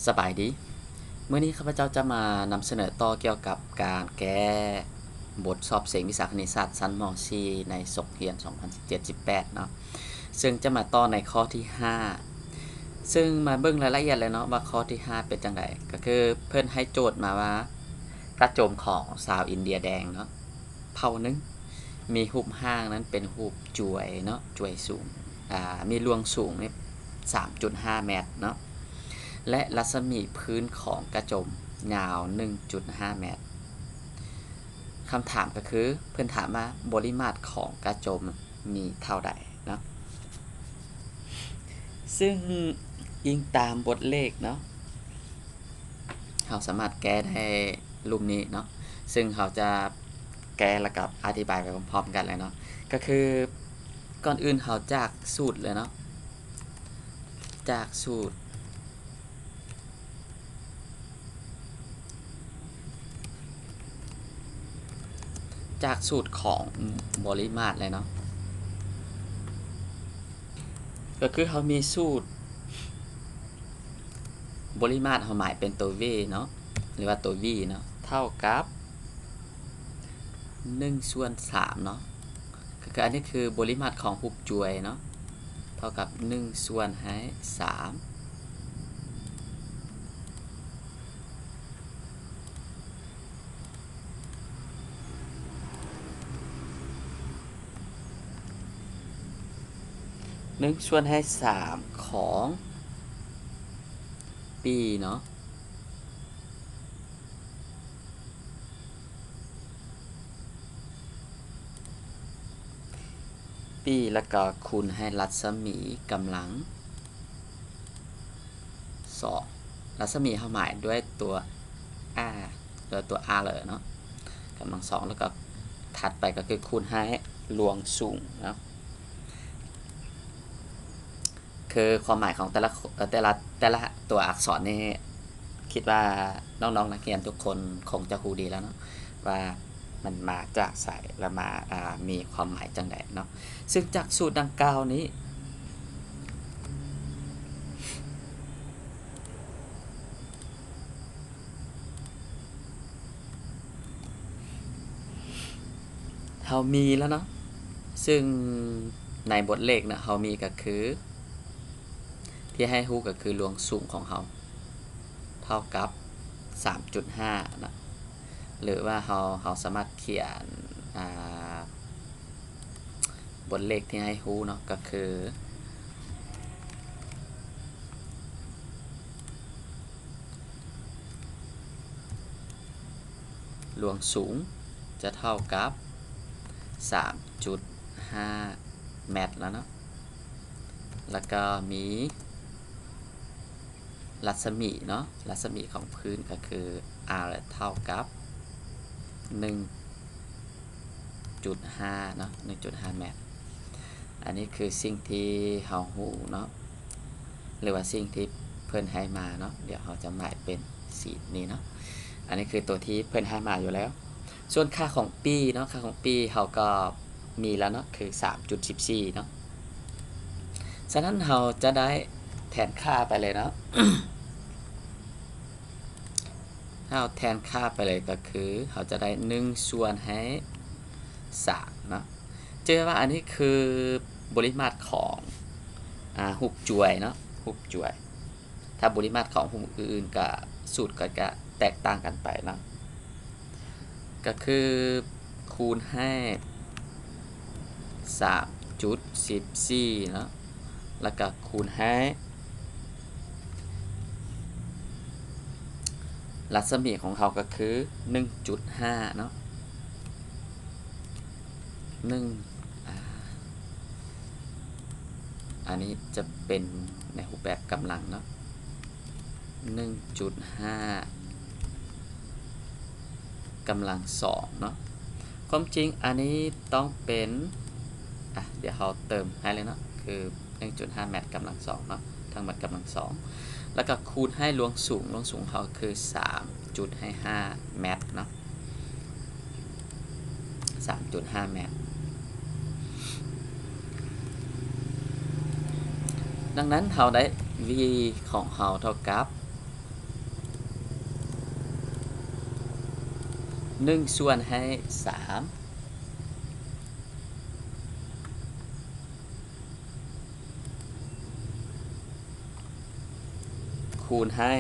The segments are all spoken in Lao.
ສະບາຍດີ. ມື້ນີ້ຂ້າພະເຈົ້າຈະມານຳສະເໜີຕໍ່ກ່ຽວກັບການແກ້ບົດສອບເສັງວິຊາຄະນິດສາດຊັ້ນ ມໍສີ່ ໃນສົກຮຽນສອງພັນສິບເຈັດ ສິບແປດເນາະ, ເຊິ່ງຈະມາຕໍ່ໃນຂໍ້ທີຫ້າ ເຊິ່ງມາເບິ່ງລາຍລະອຽດເລີຍເນາະວ່າຂໍ້ທີຫ້າເປັນຈັ່ງໃດ. ກໍຄືເພິ່ນໃຫ້ໂຈດມາວ່າ ກະຈົມຂອງຊາວອິນເດຍແດງເນາະ ເຜົ່າໜຶ່ງ ມີຮູບຮ່າງນັ້ນເປັນຮູບຈວຍເນາະ, ຈວຍສູງ ອາ ມີລວງສູງນີ້ ສາມຈຸດຫ້າແມັດເນາະ ແລະ ລັດສະໝີພື້ນຂອງກະຈົມຍາວ ໜຶ່ງຈຸດຫ້າແມັດ. ຄຳຖາມກໍຄື ເພິ່ນຖາມວ່າບໍລິມາດຂອງກະຈົມມີເທົ່າໃດເນາະ? ເຊິ່ງອີງຕາມບົດເລກເນາະ ເຮົາສາມາດແກ້ໄດ້ລຸ່ມນີ້ເນາະ, ເຊິ່ງເຮົາຈະແກ້ ແລ້ວກໍອະທິບາຍໄປພ້ອມໆກັນເລີຍເນາະ. ກໍຄືກ່ອນອື່ນເຮົາຈາກສູດເລີຍເນາະ, ຈາກສູດ ຈາກສູດຂອງບໍລິມາດເລີຍເນາະ, ກໍຄືເຮົາມີສູດ ບໍລິມາດເຮົາໝາຍເປັນຕົວ V ເນາະ ຫຼືວ່າຕົວ V ເນາະ ເທົ່າກັບ ໜຶ່ງສ່ວນສາມເນາະ, ກໍຄືອັນນີ້ຄືບໍລິມາດຂອງຮູບຈວຍເນາະ ເທົ່າກັບ ໜຶ່ງສ່ວນໃຫ້ສາມ ໜຶ່ງສ່ວນໃຫ້ສາມຂອງປີເນາະ, ປີ ແລ້ວກໍຄູນໃຫ້ລັດສະໝີກຳລັງ ສອງ ລັດສະໝີເຮົາໝາຍດ້ວຍຕົວ R ດ້ວຍຕົວ R ເລີຍເນາະ ກຳລັງສອງ ແລ້ວກໍຖັດໄປກໍຄືຄູນໃຫ້ລວງສູງເນາະ, ຄືຄວາມໝາຍຂອງແຕ່ລະ ເອີ ແຕ່ລະ ແຕ່ລະຕົວອັກສອນນີ້ ຄິດວ່ານ້ອງໆນັກຮຽນທຸກຄົນຄົງຈະຮູ້ດີແລ້ວເນາະ ວ່າມັນມາຈາກໃສ ແລະ ມາ ອາ ມີຄວາມໝາຍຈັ່ງໃດເນາະ. ເຊິ່ງຈາກສູດດັ່ງກ່າວນີ້ ເຮົາມີແລ້ວເນາະ, ເຊິ່ງໃນບົດເລກນະ ເຮົາມີກໍຄື ທີ່ໃຫ້ຮູ້ກໍຄືລວງສູງຂອງເຮົາເທົ່າກັບສາມຈຸດຫ້ານະ ຫຼືວ່າເຮົາ ເຮົາສາມາດຂຽນ ອາ ບົດເລກທີ່ໃຫ້ຮູ້ເນາະ ກໍຄື ລວງສູງຈະເທົ່າກັບສາມຈຸດຫ້າແມັດແລ້ວເນາະ, ແລ້ວກໍມີ ລັດສະໝີເນາະ, ລັດສະໝີຂອງພື້ນກໍຄື R ເທົ່າກັບໜຶ່ງຈຸດຫ້າເນາະ, ໜຶ່ງຈຸດຫ້າແມັດ. ອັນນີ້ຄືສິ່ງທີ່ເຮົາຮູ້ເນາະ ຫຼືວ່າສິ່ງທີ່ເພິ່ນໃຫ້ມາເນາະ. ດຽວເຮົາຈະໝາຍເປັນສີນີ້ເນາະ. ອັນນີ້ຄືຕົວທີ່ເພິ່ນໃຫ້ມາຢູ່ແລ້ວ. ສ່ວນຄ່າຂອງປີເນາະ, ຄ່າຂອງປີເຮົາກໍມີແລ້ວເນາະ ຄືສາມຈຸດສິບສີ່ເນາະ. ສະນັ້ນເຮົາຈະໄດ້ແທນຄ່າໄປເລີຍເນາະ, ເຮົາແທນຄ່າໄປເລີຍກໍຄືເຮົາຈະໄດ້ໜຶ່ງສ່ວນໃຫ້ສາມເນາະ. ເຈີວ່າອັນນີ້ຄືບໍລິມາດຂອງ ອາ ຮູບຈວຍເນາະ, ຮູບຈວຍ. ຖ້າບໍລິມາດຂອງຮູບອື່ນໆ ກະ ສູດກໍຈະແຕກຕ່າງກັນໄປເນາະ, ກໍຄືຄູນໃຫ້ສາມຈຸດສິບສີ່ເນາະ, ແລ້ວກໍຄູນໃຫ້ລັດສະໝີຂອງເຮົາກໍຄືໜຶ່ງຈຸດຫ້າເນາະ, ໜຶ່ງ ອາ ອັນນີ້ຈະເປັນໃນຮູບແບບກຳລັງເນາະ, ໜຶ່ງຈຸດຫ້າກຳລັງສອງເນາະ. ຄວາມຈິງອັນນີ້ຕ້ອງເປັນ ອາ ດຽວເຮົາເຕີມໃຫ້ເລີຍເນາະ, ຄືໜຶ່ງຈຸດຫ້າແມັດກຳລັງສອງເນາະ, ທັງໝົດກຳລັງສອງ ແລ້ວກໍຄູນໃຫ້ລວງສູງ, ລວງສູງເຮົາຄືສາມຈຸດຫ້າແມັດເນາະ. ສາມຈຸດຫ້າແມັດ. ດັ່ງນັ້ນເຮົາໄດ້ V ຂອງເຮົາເທົ່າກັບ ໜຶ່ງສ່ວນໃຫ້ສາມ ຄູນໃຫ້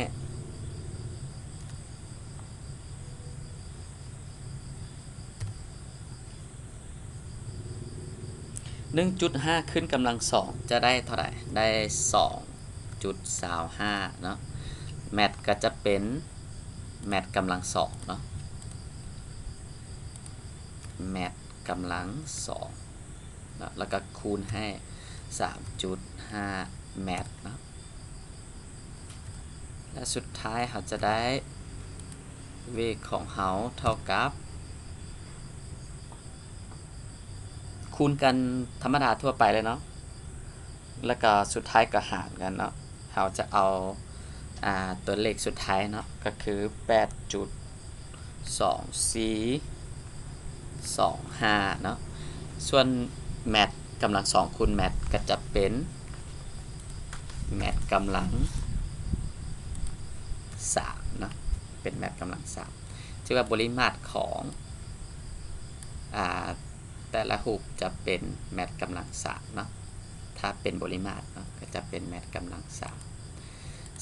ໜຶ່ງຈຸດຫ້າຂຶ້ນກຳລັງສອງ ຈະໄດ້ເທົ່າໃດ? ໄດ້ສອງຈຸດຊາວຫ້າເນາະ ແມັດກໍຈະເປັນແມັດກຳລັງສອງເນາະ ແມັດກຳລັງສອງເນາະ ແລ້ວກໍຄູນໃຫ້ສາມຈຸດຫ້າແມັດເນາະ ແລະ ສຸດທ້າຍເຮົາຈະໄດ້ເວກຂອງເຮົາເທົ່າກັບ ຄູນກັນທຳມະດາທົ່ວໄປເລີຍເນາະ ແລ້ວກໍສຸດທ້າຍກໍຫານກັນເນາະ ເຮົາຈະເອົາ ອ່າ ຕົວເລກສຸດທ້າຍເນາະ ກໍຄືແປດຈຸດສອງສີ່ສອງຫ້າເນາະ ສ່ວນແມັດກຳລັງສອງຄູນແມັດກໍຈະເປັນ ແມັດກຳລັງສາມເນາະ ເປັນແມັດກຳລັງສາມ ຖືວ່າບໍລິມາດຂອງ ອ່າ ແຕ່ລະຮູບຈະເປັນແມັດກຳລັງສາມເນາະ ຖ້າເປັນບໍລິມາດເນາະ ກໍຈະເປັນແມັດກຳລັງສາມ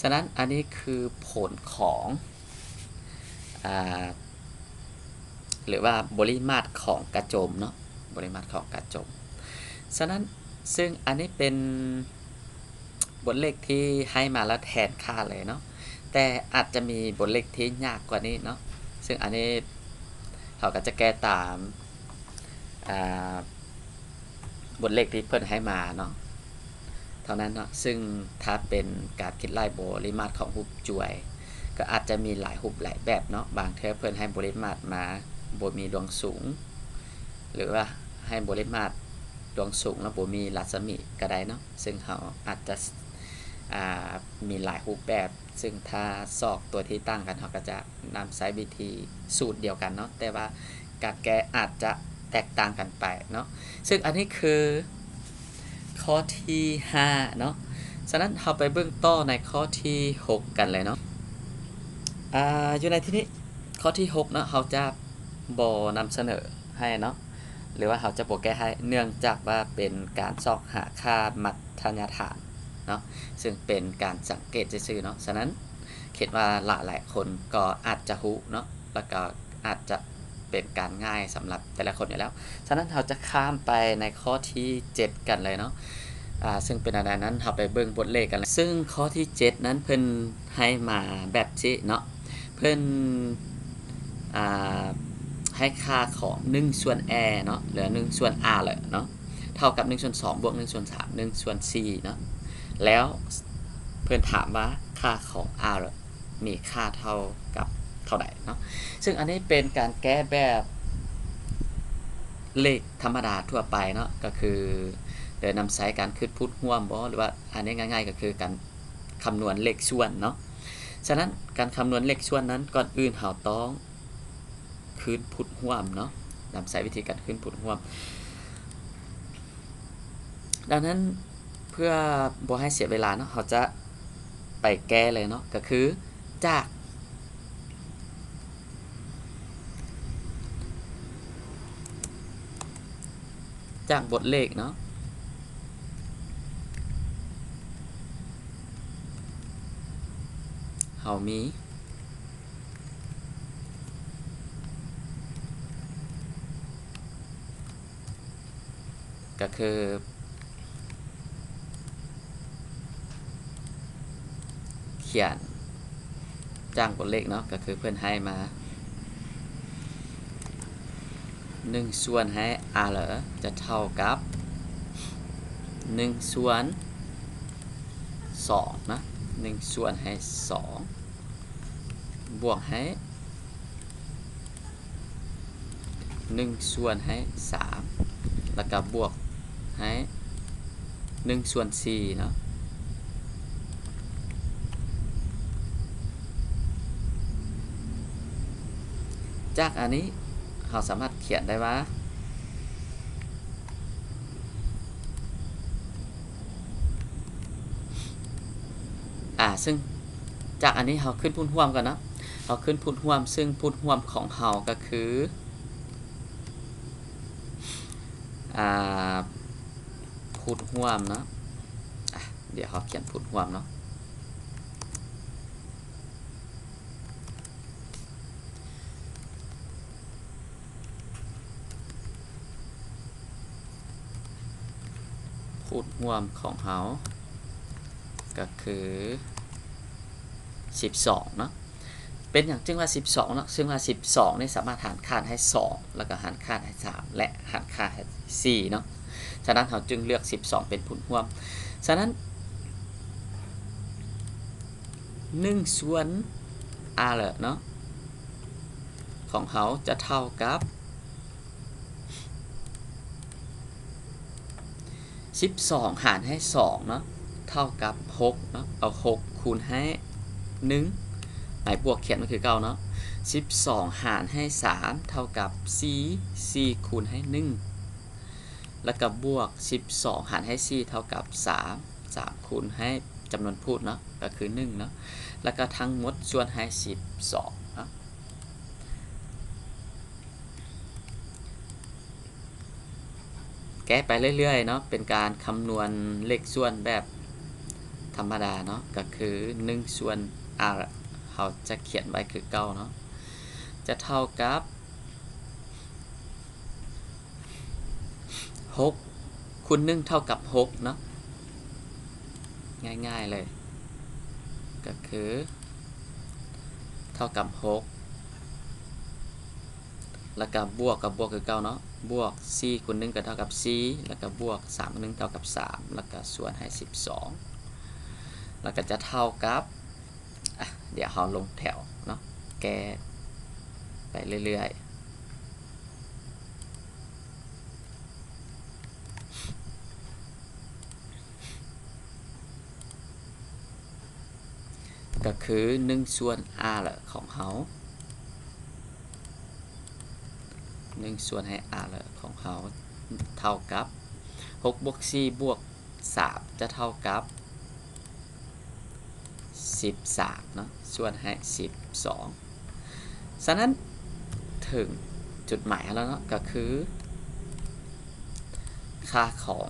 ສະນັ້ນ ອັນນີ້ຄືຜົນຂອງ ອ່າ ຫຼືວ່າບໍລິມາດຂອງກະຈົມເນາະ ບໍລິມາດຂອງກະຈົມ ສະນັ້ນ ຊຶ່ງອັນນີ້ເປັນບົດເລກທີ່ໃຫ້ມາແລ້ວແທນຄ່າເລີຍເນາະ ແຕ່ອາດຈະມີບົດເລກທີ່ຍາກກວ່ານີ້ເນາະ ຊຶ່ງອັນນີ້ເຮົາກໍຈະແກ້ຕາມ ອ່າ ບົດເລກທີ່ເພິ່ນໃຫ້ມາເນາະ ເທົ່ານັ້ນເນາະ ຊຶ່ງຖ້າເປັນການຄິດໄລ່ບໍລິມາດຂອງຮູບຈວຍ ກໍອາດຈະມີຫຼາຍຮູບຫຼາຍແບບເນາະ ບາງເທື່ອເພິ່ນໃຫ້ບໍລິມາດມາບໍ່ມີດວງສູງ ຫຼືວ່າໃຫ້ບໍລິມາດດວງສູງແລ້ວບໍ່ມີລັດສະໝີກໍໄດ້ເນາະ ຊຶ່ງເຮົາອາດຈະ ອ່າ ມີຫຼາຍຮູບແບບ ຊຶ່ງຖ້າຊອກຕົວທີ່ຕ່າງກັນ ເຮົາກໍຈະນຳໃຊ້ວິທີສູດດຽວກັນເນາະ ແຕ່ວ່າການແກ້ອາດຈະແຕກຕ່າງກັນໄປເນາະ ຊຶ່ງອັນນີ້ຄືຂໍ້ທີຫ້າເນາະ ສະນັ້ນເຮົາໄປເບິ່ງຕໍ່ໃນຂໍ້ທີຫົກກັນເລີຍເນາະ ອ່າ ຢູ່ໃນທີ່ນີ້ ຂໍ້ທີຫົກເນາະ ເຮົາຈະບໍ່ນຳສະເໜີໃຫ້ເນາະ ຫຼືວ່າເຮົາຈະບໍ່ແກ້ໃຫ້ ເນື່ອງຈາກວ່າເປັນການຊອກຫາຄ່າມັດທະຍາຖານເນາະ ຊຶ່ງເປັນການສັງເກດຊື່ໆເນາະ ສະນັ້ນ ຄິດວ່າຫຼາຍໆຄົນກໍອາດຈະຮູ້ເນາະ ແລ້ວກໍອາດຈະເປັນການງ່າຍສຳລັບແຕ່ລະຄົນຢູ່ແລ້ວ ສະນັ້ນເຮົາຈະຂ້າມໄປໃນຂໍ້ທີເຈັດກັນເລີຍເນາະ ອ່າ ຊຶ່ງເປັນອັນໃດນັ້ນ ເຮົາໄປເບິ່ງບົດເລກກັນເລີຍ ຊຶ່ງຂໍ້ທີເຈັດນັ້ນເພິ່ນໃຫ້ມາແບບຊີ້ເນາະ ເພິ່ນ ອ່າ ໃຫ້ຄ່າຂອງໜຶ່ງສ່ວນ R ເນາະ ຫຼື ໜຶ່ງສ່ວນ R ເນາະ ເທົ່າກັບໜຶ່ງສ່ວນສອງ ບວກໜຶ່ງສ່ວນສາມ ໜຶ່ງສ່ວນສີ່ເນາະ ແລ້ວເພິ່ນຖາມວ່າຄ່າຂອງ R ມີຄ່າເທົ່າກັບເທົ່າໃດເນາະ ຊຶ່ງອັນນີ້ເປັນການແກ້ແບບເລກທຳມະດາທົ່ວໄປເນາະ ກໍຄືໂດຍນຳໃຊ້ການຄຶດພູດຮ່ວມບໍ ຫຼືວ່າອັນນີ້ງ່າຍໆກໍຄືການຄຳນວນເລກສ່ວນເນາະ ສະນັ້ນ ການຄຳນວນເລກສ່ວນນັ້ນ ກ່ອນອື່ນເຮົາຕ້ອງ ຄຶດພູດຮ່ວມເນາະ ນຳໃຊ້ວິທີການຄຶດພູດຮ່ວມ. ດັ່ງນັ້ນ ເພື່ອບໍ່ໃຫ້ເສຍເວລາເນາະ ເຮົາຈະໄປແກ້ເລີຍເນາະ ກໍຄືຈາກ ຈາກບົດເລກເນາະ ເຮົາມີ ກໍຄື ຂຽນຈາກບົດເລກເນາະ ກໍຄືເພິ່ນໃຫ້ມາ ໜຶ່ງສ່ວນໃຫ້ R ຈະເທົ່າກັບ ໜຶ່ງສ່ວນສອງນະ ໜຶ່ງສ່ວນໃຫ້ສອງ ບວກໃຫ້ ໜຶ່ງສ່ວນໃຫ້ສາມ ແລ້ວກໍບວກໃຫ້ໜຶ່ງສ່ວນສີ່ເນາະ. ຈາກອັນນີ້ເຮົາສາມາດຂຽນໄດ້ວ່າ ອ່າ ຊຶ່ງຈາກອັນນີ້ເຮົາຄຶດພູດຮ່ວມກ່ອນເນາະ. ເອົາຂຶ້ນພູດຮ່ວມ ຊຶ່ງພູດຮ່ວມຂອງເຮົາກໍຄື ອ່າ ພູດຮ່ວມເນາະ. ອ່ະ ດຽວເຮົາຂຽນພູດຮ່ວມເນາະ. ພູດຮ່ວມຂອງເຮົາກໍຄືສິບສອງເນາະ. ເປັນຫຍັງຈຶ່ງວ່າສິບສອງເນາະ? ຊຶ່ງວ່າສິບສອງນີ້ສາມາດຫານຄານໃຫ້ສອງ ແລ້ວກໍຫານຄານໃຫ້ສາມ ແລະ ຫານຄານໃຫ້ສີ່ເນາະ. ສະນັ້ນເຮົາຈຶ່ງເລືອກສິບສອງເປັນພູດຮ່ວມ. ສະນັ້ນ ໜຶ່ງສ່ວນ R ເນາະ ຂອງເຮົາຈະເທົ່າກັບ ສິບສອງຫານໃຫ້ສອງເນາະ ເທົ່າກັບຫົກເນາະ. ເອົາຫົກຄູນໃຫ້ໜຶ່ງ ໝາຍບວກຂຽນໄວ້ຄືເກົ່າເນາະ. ສິບສອງຫານໃຫ້ສາມເທົ່າກັບສີ່ ສີ່ຄູນໃຫ້ໜຶ່ງ ແລ້ວກໍບວກສິບສອງຫານໃຫ້ສີ່ເທົ່າກັບສາມ ສາມຄູນໃຫ້ຈຳນວນພູດເນາະ ກໍຄືໜຶ່ງເນາະ ແລ້ວກໍທັງໝົດສ່ວນໃຫ້ສິບສອງເນາະ. ແກ້ໄປເລື້ອຍໆເນາະ ເປັນການຄຳນວນເລກສ່ວນແບບທຳມະດາເນາະ ກໍຄືໜຶ່ງສ່ວນ R ເຮົາຈະຂຽນໄວ້ຄືເກົ່າເນາະ ຈະເທົ່າກັບ ຫົກຄູນໜຶ່ງເທົ່າກັບຫົກເນາະ ງ່າຍໆເລີຍ ກໍຄືເທົ່າກັບຫົກ ແລ້ວກໍບວກກັບບວກຄືເກົ່າເນາະ ບວກສີ່ຄູນໜຶ່ງກໍເທົ່າກັບສີ່ ແລ້ວກໍບວກສາມຄູນໜຶ່ງເທົ່າກັບສາມ ແລ້ວກໍສ່ວນໃຫ້ສິບສອງ ແລ້ວກໍຈະເທົ່າກັບ ອ່ະ ດຽວເຮົາລົງແຖວເນາະ ແກ້ໄປເລື້ອຍໆ ກໍຄືໜຶ່ງສ່ວນ R ຂອງເຮົາ ໜຶ່ງສ່ວນໃຫ້ R ຂອງເຮົາເທົ່າກັບ ຫົກບວກສີ່ບວກ ສາມຈະເທົ່າກັບສິບສາມເນາະ ສ່ວນໃຫ້ສິບສອງ. ສະນັ້ນເຖິງຈຸດໝາຍເຮົາແລ້ວເນາະ ກໍຄືຄ່າຂອງ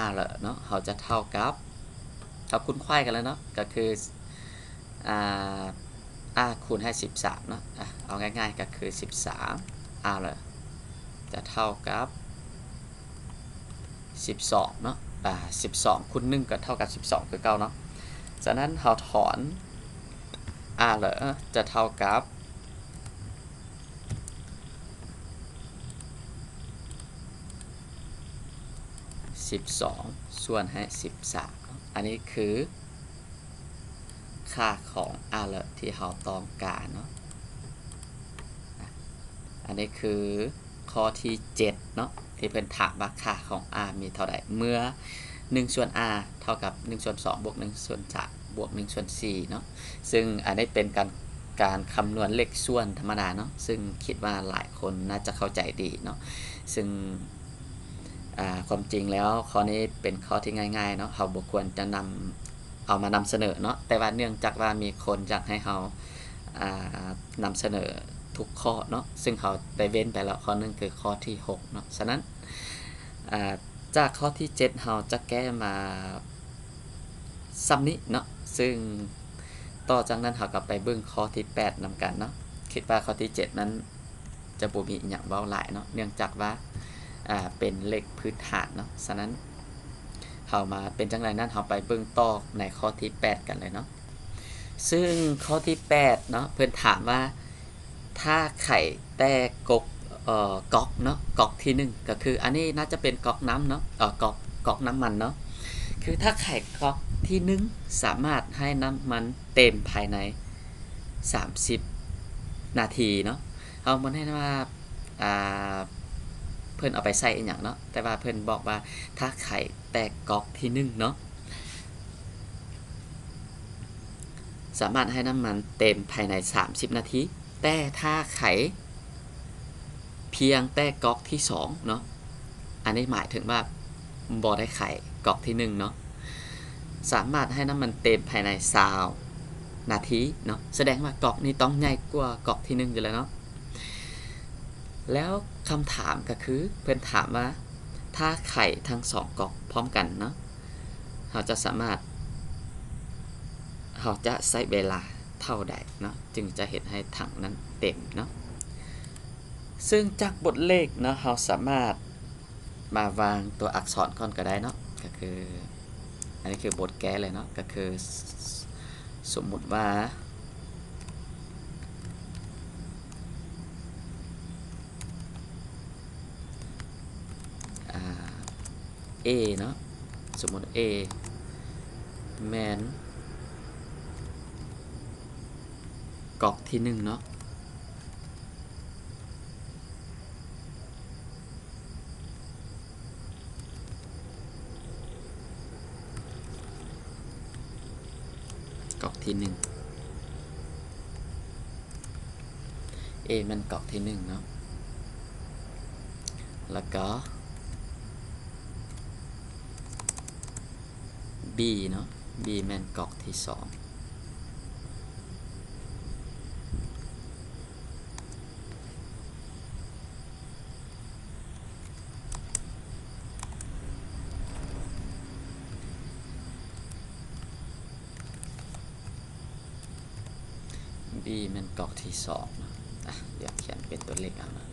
R ເນາະ ເຮົາຈະເທົ່າກັບ ເຮົາຄູນໄຂວ້ກັນແລ້ວເນາະ ກໍຄື ອ່າ R ຄູນໃຫ້ສິບສາມເນາະ ອ່າ ເອົາງ່າຍໆກໍຄືສິບສາມ R ຈະເທົ່າກັບສິບສອງເນາະ ອ່າ ສິບສອງຄູນໜຶ່ງກໍເທົ່າກັບສິບສອງຄືເກົ່າເນາະ. ສະນັ້ນເຮົາຖອນ R ຈະເທົ່າກັບສິບສອງສ່ວນໃຫ້ສິບສາມເນາະ ອັນນີ້ຄື ຄ່າຂອງ R ທີ່ເຮົາຕ້ອງການເນາະ. ອັນນີ້ຄືຂໍ້ທີເຈັດເນາະ ທີ່ເພິ່ນຖາມວ່າຄ່າຂອງ R ມີເທົ່າໃດ ເມື່ອໜຶ່ງສ່ວນ R ເທົ່າກັບໜຶ່ງສ່ວນສອງບວກໜຶ່ງສ່ວນສາມບວກໜຶ່ງສ່ວນສີ່ເນາະ. ຊຶ່ງອັນນີ້ເປັນການ ການຄຳນວນເລກສ່ວນທຳມະດາເນາະ ຊຶ່ງຄິດວ່າຫຼາຍຄົນໜ້າຈະເຂົ້າໃຈດີເນາະ. ຊຶ່ງ ອ່າ ຄວາມຈິງແລ້ວຂໍ້ນີ້ເປັນຂໍ້ທີ່ງ່າຍໆເນາະ ເຮົາບໍ່ຄວນຈະນຳ ເອົາມານຳສະເໜີເນາະ ແຕ່ວ່າເນື່ອງຈາກວ່າມີຄົນຢາກໃຫ້ເຮົາ ອ່າ ນຳສະເໜີທຸກຂໍ້ເນາະ ຊຶ່ງເຮົາໄດ້ເວັ້ນໄປແລ້ວຂໍ້ໜຶ່ງ ຄືຂໍ້ທີຫົກເນາະ. ສະນັ້ນ ອ່າ ຈາກຂໍ້ທີເຈັດເຮົາຈະແກ້ມາສ່ຳນີ້ເນາະ ຊຶ່ງຕໍ່ຈາກນັ້ນເຮົາກໍໄປເບິ່ງຂໍ້ທີແປດນຳກັນເນາະ. ຄິດວ່າຂໍ້ທີເຈັດນັ້ນ ຈະບໍ່ມີອີ່ຫຍັງເວົ້າຫຼາຍເນາະ ເນື່ອງຈາກວ່າ ອ່າ ເປັນເລກພື້ນຖານເນາະ. ສະນັ້ນ ເຮົາມາເປັນຈັ່ງໃດນັ້ນ ເຮົາໄປເບິ່ງຕໍ່ໃນຂໍ້ທີແປດກັນເລີຍເນາະ. ຊຶ່ງຂໍ້ທີແປດເນາະ ເພິ່ນຖາມວ່າ ຖ້າໄຂແຕ່ກົກ ເອີ ກັອກເນາະ ກັອກທີໜຶ່ງ ກໍຄືອັນນີ້ໜ້າຈະເປັນກັອກນ້ຳເນາະ ເອີ ກັອກ ກັອກນ້ຳມັນເນາະ ຄືຖ້າໄຂກັອກທີໜຶ່ງ ສາມາດໃຫ້ນ້ຳມັນເຕັມພາຍໃນສາມສິບນາທີເນາະ. ເຮົາບໍ່ແນ່ນວ່າ ອ່າ ເພິ່ນເອົາໄປໃສ່ອີ່ຫຍັງເນາະ ແຕ່ວ່າເພິ່ນບອກວ່າຖ້າໄຂແຕ່ກັອກທີໜຶ່ງເນາະ ສາມາດໃຫ້ນ້ຳມັນເຕັມພາຍໃນສາມສິບນາທີ ແຕ່ຖ້າໄຂພຽງແຕ່ກັອກທີສອງເນາະ ອັນນີ້ໝາຍເຖິງວ່າບໍ່ໄດ້ໄຂກັອກທີໜຶ່ງເນາະ ສາມາດໃຫ້ນ້ຳມັນເຕັມພາຍໃນຊາວ ນາທີເນາະ, ສະແດງວ່າກອກນີ້ຕ້ອງໃຫຍ່ກວ່າກອກທີໜຶ່ງຢູ່ແລ້ວເນາະ. ແລ້ວຄຳຖາມກໍຄື ເພິ່ນຖາມວ່າ ຖ້າໄຂທັງສອງກອກພ້ອມກັນເນາະ, ເຮົາຈະສາມາດ ເຮົາຈະໃຊ້ເວລາເທົ່າໃດເນາະ ຈຶ່ງຈະເຮັດໃຫ້ຖັງນັ້ນເຕັມເນາະ. ເຊິ່ງຈາກບົດເລກເນາະ ເຮົາສາມາດ ມາວາງຕົວອັກສອນກ່ອນກໍໄດ້ເນາະ, ກໍຄື ອັນນີ້ຄືບົດແກ້ເລີຍເນາະ, ກໍຄື ສ- ສົມມຸດວ່າ ອາ A ເນາະ, ສົມມຸດ A ແມ່ນກອກທີໜຶ່ງເນາະ. ກອກທີໜຶ່ງ A ແມ່ນກອກທີໜຶ່ງເນາະ, ແລ້ວກໍ B ເນາະ, B ແມ່ນກອກທີສອງ. B ແມ່ນກອກທີສອງເນາະ. ອ່ະ ດຽວຂຽນເປັນຕົວເລກເອົາເນາະ.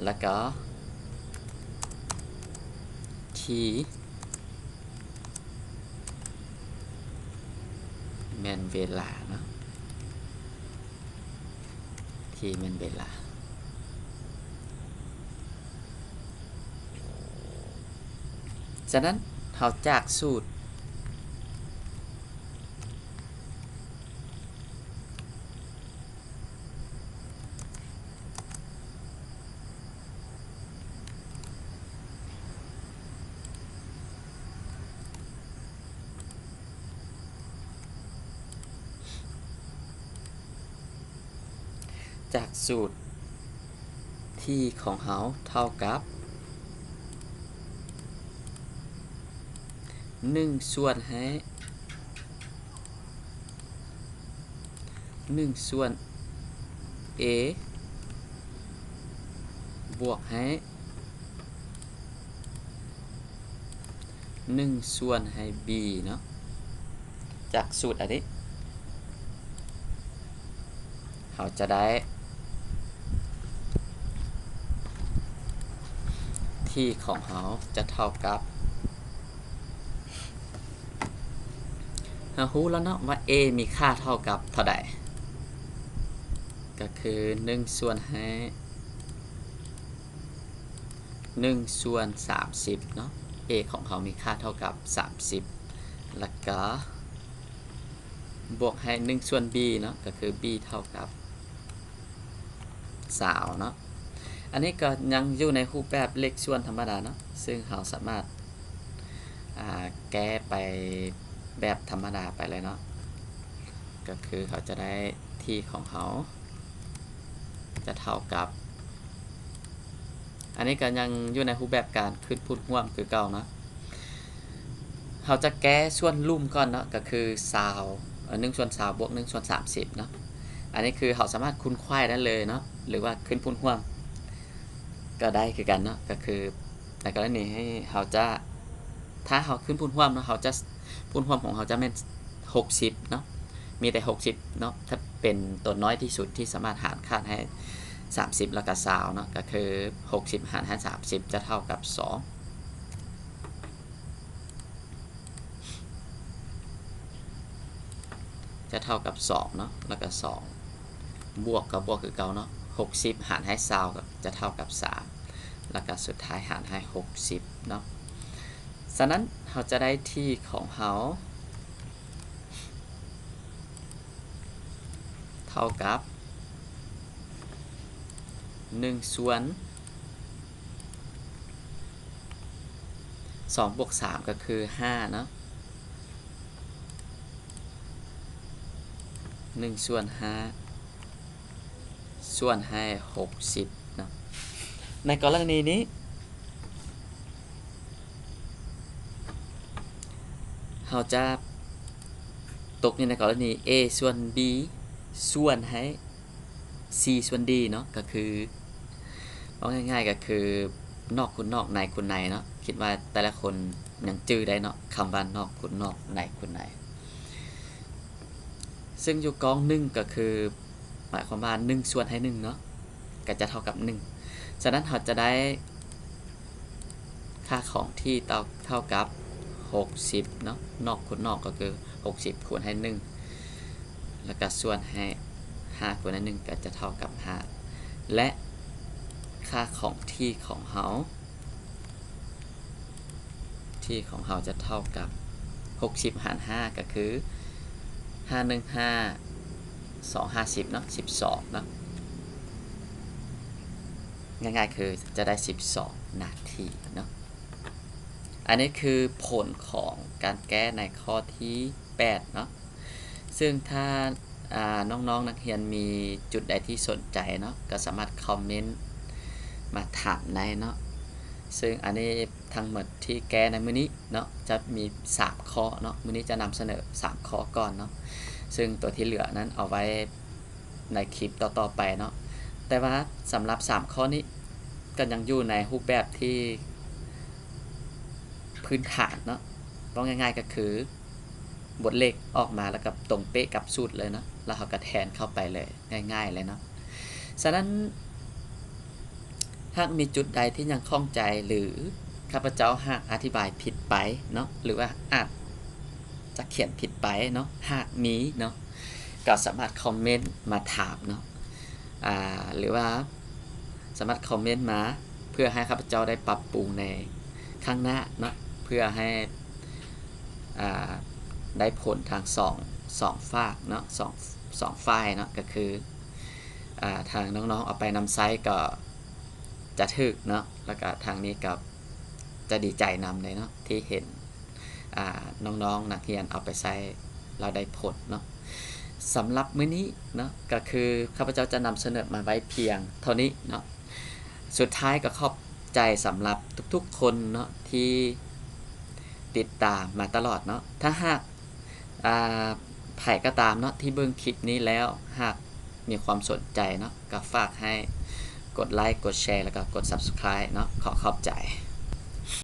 ແລ້ວກໍ T ແມ່ນເວລາເນາະ, T ແມ່ນເວລາ. ສະນັ້ນ ເຮົາຈາກສູດ ຈາກສູດ T ຂອງເຮົາເທົ່າກັບ ໜຶ່ງສ່ວນໃຫ້ ໜຶ່ງສ່ວນ A ບວກໃຫ້ ໜຶ່ງສ່ວນໃຫ້ B ເນາະ. ຈາກສູດອັນນີ້ ເຮົາຈະໄດ້ T ຂອງເຮົາຈະເທົ່າກັບ ເຮົາຮູ້ແລ້ວເນາະວ່າ A ມີຄ່າເທົ່າກັບເທົ່າໃດ, ກໍຄື ໜຶ່ງສ່ວນໃຫ້ ໜຶ່ງສ່ວນສາມສິບເນາະ, A ຂອງເຮົາມີຄ່າເທົ່າກັບສາມສິບ ແລ້ວກໍບວກໃຫ້ ໜຶ່ງສ່ວນ B ເນາະ, ກໍຄື B ເທົ່າກັບຊາວເນາະ. ອັນນີ້ກໍຍັງຢູ່ໃນຮູບແບບເລກສ່ວນທຳມະດາເນາະ, ເຊິ່ງເຮົາສາມາດ ອ່າ ແກ້ໄປແບບທຳມະດາໄປເລີຍເນາະ, ກໍຄືເຮົາຈະໄດ້ T ຂອງເຮົາຈະເທົ່າກັບ ອັນນີ້ກໍຍັງຢູ່ໃນຮູບແບບການຂຶ້ນພູດຮ່ວມຄືເກົ່າເນາະ. ເຮົາຈະແກ້ສ່ວນລຸ່ມກ່ອນເນາະ, ກໍຄືຊາວ ເອີ ໜຶ່ງສ່ວນຊາວບວກໜຶ່ງສ່ວນສາມສິບເນາະ. ອັນນີ້ຄືເຮົາສາມາດຄູນຂວາຍໄດ້ເລີຍເນາະ, ຫຼືວ່າຂຶ້ນພູດຮ່ວມກໍໄດ້ຄືກັນເນາະ. ກໍຄືໃນກໍລະນີໃຫ້ເຮົາຈະ ຖ້າເຮົາຂຶ້ນພູດຮ່ວມເນາະ, ເຮົາຈະ ພູດຮ່ວມຂອງເຮົາຈະແມ່ນຫົກສິບເນາະ, ມີແຕ່ຫົກສິບເນາະ, ຖ້າເປັນຕົວນ້ອຍທີ່ສຸດທີ່ສາມາດຫານຂາດໃຫ້ສາມສິບ ແລ້ວກໍຊາວເນາະ, ກໍຄືຫົກສິບຫານໃຫ້ສາມສິບຈະເທົ່າກັບສອງ ຈະເທົ່າກັບສອງເນາະ, ແລ້ວກໍສອງ ບວກກໍບວກຄືເກົ່າເນາະ, ຫົກສິບຫານໃຫ້ຊາວກໍຈະເທົ່າກັບສາມ ແລ້ວກໍສຸດທ້າຍຫານໃຫ້ຫົກສິບເນາະ. ສະນັ້ນເຮົາຈະໄດ້ T ຂອງເຮົາເທົ່າກັບ ໜຶ່ງສ່ວນ ສອງບວກສາມກໍຄືຫ້າເນາະ, ໜຶ່ງສ່ວນຫ້າ ສ່ວນໃຫ້ຫົກສິບເນາະ. ໃນກໍລະນີນີ້ ເຮົາຈະ ຕົກຢູ່ໃນກໍລະນີ A ສ່ວນ B ສ່ວນໃຫ້ C ສ່ວນ D ເນາະ ກໍຄື ເວົ້າງ່າຍໆ ກໍຄືນອກຄູນນອກ ໃນຄູນໃນເນາະ. ຄິດວ່າແຕ່ລະຄົນຍັງຈື່ໄດ້ເນາະ ຄຳວ່ານອກຄູນນອກ ໃນຄູນໃນ. ຊຶ່ງຢູ່ກ້ອງໜຶ່ງກໍຄື ໝາຍຄວາມວ່າໜຶ່ງສ່ວນໃຫ້ໜຶ່ງເນາະ ກໍຈະເທົ່າກັບໜຶ່ງ. ສະນັ້ນເຮົາຈະໄດ້ຄ່າຂອງທີ່ເທົ່າ ເທົ່າກັບຫົກສິບເນາະ ນອກຄູນນອກກໍຄືຫົກສິບຄູນໃຫ້ໜຶ່ງ ແລ້ວກໍສ່ວນໃຫ້ຫ້າຄູນໃຫ້ໜຶ່ງ ກໍຈະເທົ່າກັບຫ້າ ແລະ ຄ່າຂອງທີ່ຂອງເຮົາ ທີ່ຂອງເຮົາຈະເທົ່າກັບຫົກສິບຫານຫ້າ ກໍຄືຫ້າໜຶ່ງຫ້າ ສອງຫ້າສິບເນາະ ສິບສອງເນາະ ງ່າຍໆ ຄືຈະໄດ້ສິບສອງນາທີເນາະ. ອັນນີ້ຄືຜົນຂອງການແກ້ໃນຂໍ້ທີແປດເນາະ. ຊຶ່ງຖ້າ ອ່າ ນ້ອງໆ ນັກຮຽນມີຈຸດໃດທີ່ສົນໃຈເນາະ ກໍສາມາດຄອມເມັນມາຖາມໄດ້ເນາະ. ຊຶ່ງອັນນີ້ທັງໝົດທີ່ແກ້ໃນມື້ນີ້ເນາະ ຈະມີສາມຂໍ້ເນາະ ມື້ນີ້ຈະນຳສະເໜີສາມຂໍ້ກ່ອນເນາະ ຊຶ່ງຕົວທີ່ເຫຼືອນັ້ນເອົາໄວ້ໃນຄລິບຕໍ່ໆ ໄປເນາະ. ແຕ່ວ່າສຳລັບສາມຂໍ້ນີ້ ກໍຍັງຢູ່ໃນຮູບແບບທີ່ພື້ນຖານເນາະ ເວົ້າງ່າຍໆ ກໍຄື ບົດເລກອອກມາແລ້ວກໍຕົງເປະກັບສູດເລີຍເນາະ ແລ້ວເຮົາກໍແທນເຂົ້າໄປເລີຍ ງ່າຍໆ ເລີຍເນາະ. ສະນັ້ນ ຫາກມີຈຸດໃດທີ່ຍັງຂ້ອງໃຈ ຫຼື ຂ້າພະເຈົ້າຫາກອະທິບາຍຜິດໄປເນາະ ຫຼືວ່າອາດຈະຂຽນຜິດໄປເນາະ ຫາກມີເນາະ ກໍສາມາດຄອມເມັນມາຖາມເນາະ ອ່າ ຫຼືວ່າສາມາດຄອມເມັນມາ ເພື່ອໃຫ້ຂ້າພະເຈົ້າໄດ້ປັບປຸງໃນຄັ້ງໜ້າເນາະ ເພື່ອໃຫ້ ອ່າ ໄດ້ຜົນທັງສອງ ສອງຟາກເນາະ ສອງ ສອງຝ່າຍເນາະ ກໍຄື ອ່າ ທາງນ້ອງໆ ເອົາໄປນຳໃຊ້ກໍຈະຖືກເນາະ ແລ້ວກໍທາງນີ້ກໍຈະດີໃຈນຳເດ້ເນາະ ທີ່ເຫັນ ອ່າ ນ້ອງໆ ນັກຮຽນເອົາໄປໃຊ້ແລ້ວໄດ້ຜົນເນາະ. ສຳລັບມື້ນີ້ເນາະ ກໍຄືຂ້າພະເຈົ້າຈະນຳສະເໜີມາໄວ້ພຽງເທົ່ານີ້ເນາະ. ສຸດທ້າຍກໍຂອບໃຈສຳລັບທຸກໆ ຄົນເນາະ ທີ່ຕິດຕາມມາຕະຫຼອດເນາະ. ຖ້າຫາກ ອ່າ ໃຜກໍຕາມເນາະ ທີ່ເບິ່ງຄລິບນີ້ແລ້ວ ຫາກມີຄວາມສົນໃຈເນາະ ກໍຝາກໃຫ້ກົດໄລ ກົດແຊ ແລ້ວກໍກົດ Subscribe ເນາະ. ຂໍຂອບໃຈ.